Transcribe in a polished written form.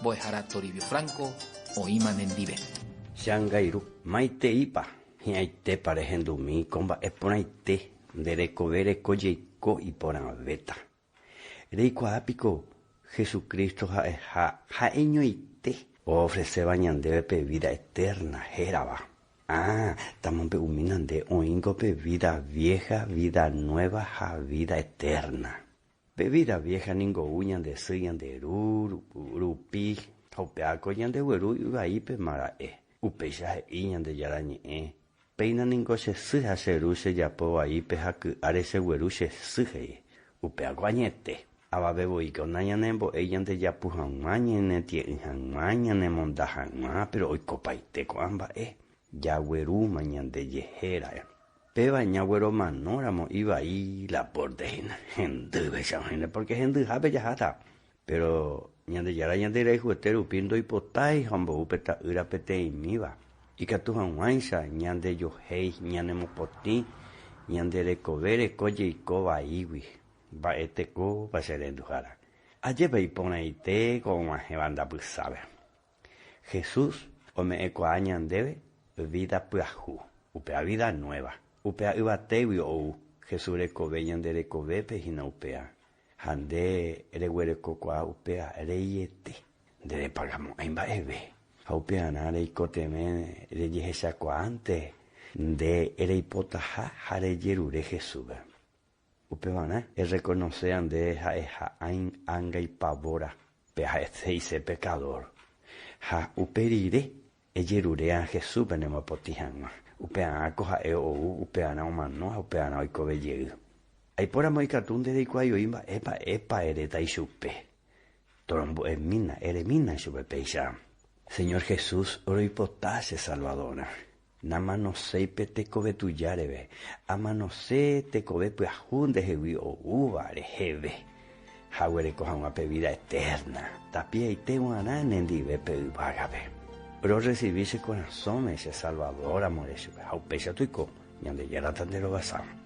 Mbo'ehára Toribio Franco oĩma nendive. Che angairu, maiteípa, hi'ãitépa rehendumi ko mba'e porãite nde rekove reko jeiko iporãvéta. Reikuaa piko Jesucristo ha'eha ha'eñoite oofreséva ñandéve pe vida eterna hérava? Ah, tamombe'umína nde oĩngo pe vida vieja, vida nueva ha vida eterna. Pe vida vieja ningo ou ñande sy ñande ru rupi ha upévako ñandegueru ivaípema ra'e. Upéicha he'i Ñandejára Ñe'ẽ, Péina ningo che sy ha che ru chejapo vaípe ha ky'áre chegueru che sy, he'i. Upévako añete. Avave voíko nañanembo'éi ñandejapu hag̃ua, ñanetie'ỹ hag̃ua, ñanemonda hag̃ua, péro oikopaite ko'ã mba'e. Jaguerúma ñandejehe ra'e. Péva ñagueromanóramo ivai la pórte hína, hendýveicha oĩne, pórke hendyhápe jaháta. Péro Ñandejára ñanderayhuete rupi ndoipotái ha ombou pe Ta'ýra peteĩmíva, ikatu hag̃uáicha ñandejohéi ñanemopotĩ ñande rekove reko jeiko vaígui. Mba'etekópa che renduhára? Ajépa iporãite ko og̃uahẽva ndapysápe. Jesús ome'ẽkuaa ñandéve vida pyahu, upéva vida nueva. Upéva yvatégui ou, Jesús rekove ñande rekovépe hína upéva. Ha nde reguerekokuaa upéva reiete, nderepagamo'ãi mba'eve. Ha upearã reikotevẽ rejehechakuaánte nde reipotaha ha rejerure Jesúspe. Upevarã errekonosea nde ha'eha angaipavóra, pe ha'eséise pekadór. Ha upe rire ejerurea Jesúspe nemopotĩ hag̃ua. Upearãko ha'e ou, upearã omano ha upearã oikove jey. Aipóramo ikatu nde reikuaaioi mba'épa epa eréta ichupe. Torombo'emína, eremína ichupe péicha, Señor Jesús, roipota che Salvadorã. Namanoséi pe tekove tuja reve, amanose tekove pyahu ndehegui oúva reheve, ha aguereko hag̃ua pe vida eterna, tapiaite g̃uarã nendive pe yvágape. Rorresivi che korasõme che Salvador ramo rechupe, ha upéicha toiko, Ñandejára tanderovasa.